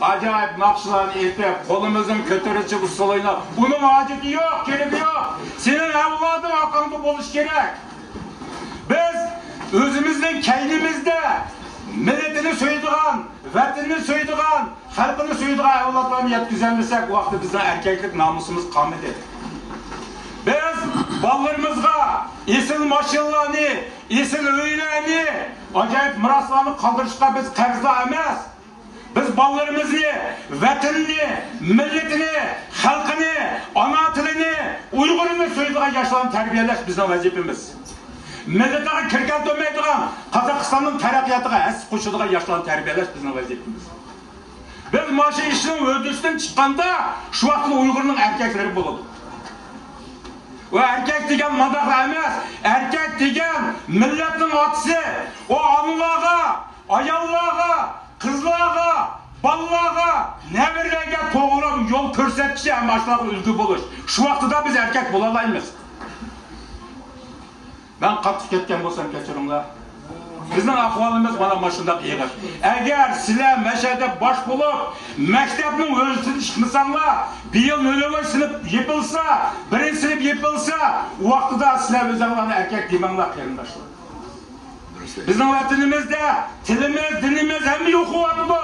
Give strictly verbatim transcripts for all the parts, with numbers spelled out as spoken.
ئاجايىپ ناخشىلارنى ئېيتىپ، قولىمىزنىڭ كۆتۈرۈشى ئۇسسۇل ئويناپ، ئۇنىڭ ھاجىتى يوق، كېرىكى يوق. سېنىڭ ئەۋلادىڭ ئارقاڭدا بولۇشى كېرەك. بىز ئۆزىمىزنىڭ كەينىمىزدە مىللىتىنى سۆيىدىغان، ۋەتىنىنى سۆيىدىغان، خەلقىنى سۆيىدىغان ئەۋلادلارنى يەتكۈزەلمىسەك، ئۇ ۋاقىتتا بىزنىڭ ئەركەكلىك نامۇسىمىز قالمىدى. بىز بالىلىرىمىزغا ئېسىل ماشىنىلارنى، ئېسىل ئۆيلەرنى، ئاجايىپ مىراسلارنى قالدۇرۇشقا بىز قەرزدار ئەمەس. بىز بالىلىرىمىزنى، ۋەتىنىنى، مىللىتىنى، خەلقىنى، ئانا تىلىنى، ئۇيغۇرىنى سۆيىدىغان ياشلارنى تەربىيەلەش بىزنىڭ ۋەزىپىمىز. مىللىتىغا كىر كەلتۈرمەيدىغان، قازاقىستاننىڭ تەرەققىياتىغا ھەسسە قوشىدىغان ياشلارنى تەربىيەلەش بىزنىڭ ۋەزىپىمىز. بىز مانا شۇ ئىشنىڭ ھۆددىسىدىن چىققاندا، شۇ ۋاقىتتا ئۇيغۇرنىڭ ئەركەكلىرى بولىدۇ. ئۇ ئەركەك دېگەن مانداقلا ئەمەس، ئەركەك دېگەن مىللەتنىڭ ئاتىسى. ئۇ ئانىلارغا، ئاياللارغا، قىزلارغا، بالىلارغا، نەۋرىلەرگە توغرا يول كۆرسەتكۈچى ھەم ئاشۇلارغا ئۈلگە بولۇش. شۇ ۋاقتىدا بىز ئەركەك بولالايمىز. مەن قاتتىق كەتكەن بولسام كەچۈرۈڭلار. بىزنىڭ ئەھۋالىمىز مانا مۇشۇنداق ئېغىر. ئەگەر سىلەر مەشەدە باش بولۇپ، مەكتەپنىڭ ھۆددىسىدىن چىقمىساڭلار، بىيىل نۆلۆۋاي سىنىپ يېپىلسا، بىرىنچى سىنىپ يېپىلسا، ئۇ ۋاقتىدا سىلەر ئۆزۈڭلارنى ئەركەك دېمەڭلار، قېرىنداشلار. بىزنىڭ ۋەتىنىمىزدە تىلىمىز، دىنىمىز ھەممە يوقىۋاتىدۇ.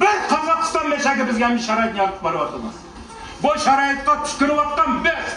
بىر قازاقىستان مەشەگە بىزگە ھەممە شارائىتنى يارىتىپ بېرىۋاتىدۇ. بۇ شارائىتقا تۈكۈرۈۋاتقان بىز.